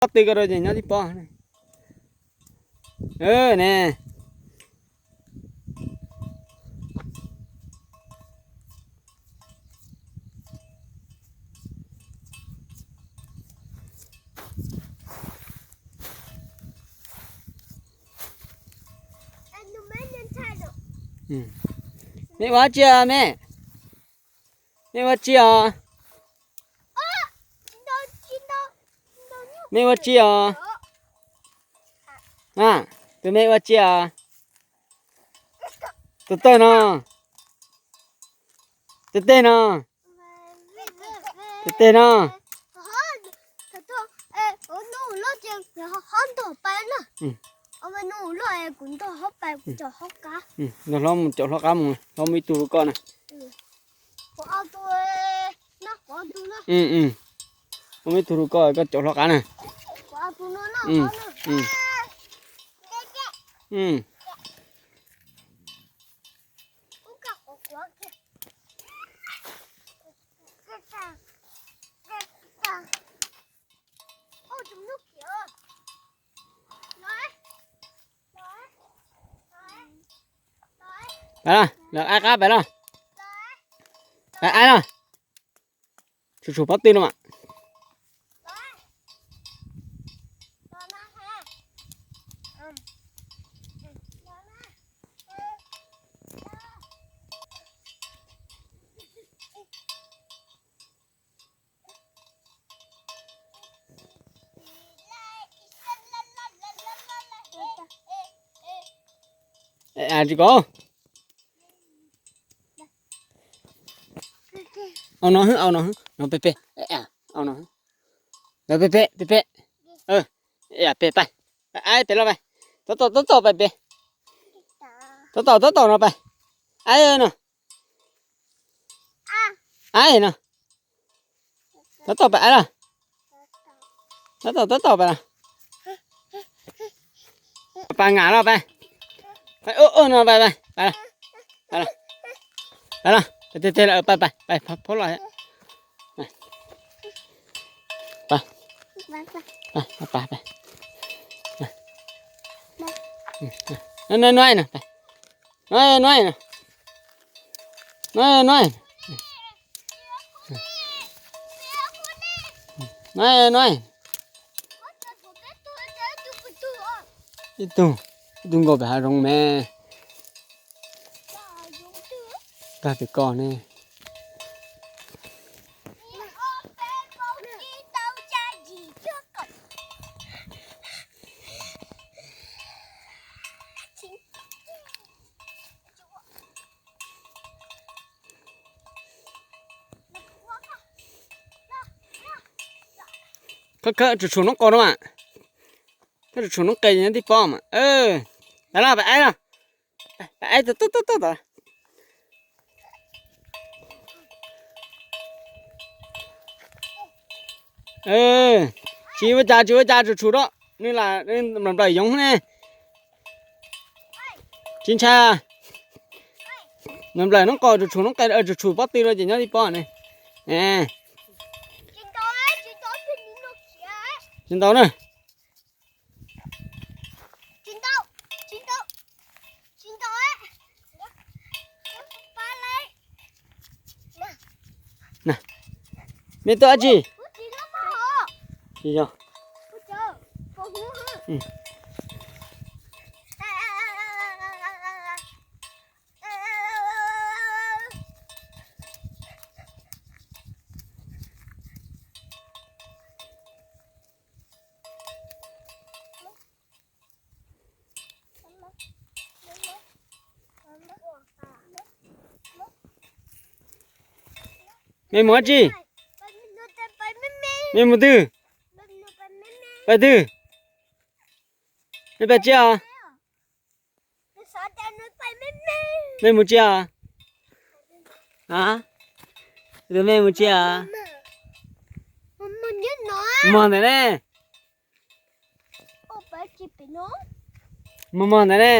Pob tw ko rau ces nyob tib pob. Ne. Mej ua tsi os mej? Mej ua tsi os? Mej ua tsi os? A, tus mej ua tsi os? Tus tawg no. Tus teg no. Tus teg no. Ntog hlob mus caum hlob qab mus, hlob muaj ib tug rau koj na. Muaj ib tug rau koj, koj caum hlob qab na. Pais los, lawv aib qab pais los. Pais aib los. Tsum tsum pob tw no mas. Tsis kov. Au no, au no, no pem pem. Au no, no pem pem, pem pem. Pem pais. Aib pem los pais. Tab tom tab tom pais pem. Tab tom tab tom no pais. Aib no. Aib no. Tab tom pais aib los. Tab tom tab tom pais los. Pais ngam los pais. Pais ua ua no pais pais pais los. Pais los. Pais tes tes los pais pais pais phaub los. Pais. Pais pais pais. Nuaib nuaib no. Nuaib nuaib no. Nuaib nuaib. Nuaib nuaib. Ib tug, ib tug nkaus pem hav zoov me. Kag pem ko ne. Khawb khawb tsum tsum noob qos no mas. Khawb tsum tsum noob qes nyob tib pob mas. Pais los pais aib los. Pais aib tod tod tod tod. Tsis ua cas tsis ua cas, tsum tsum rau nws lam nplawm nplawm yoov ne. Tsis ntshai. Nplawm nplawm noob qos, tsum tsum noob qes, tsum tsum pob tw rau ces nyob tib pob ne. Tsis ntau na. Mej tuaj dab tsi? Tsis yog. Mej mus dab tsi? Mej mus twg? Pais twg? Mej pais tsi os? Mej mus tsi os? A, mej mus tsi os? Mog ntawm ne. Mog mog ntawd ne.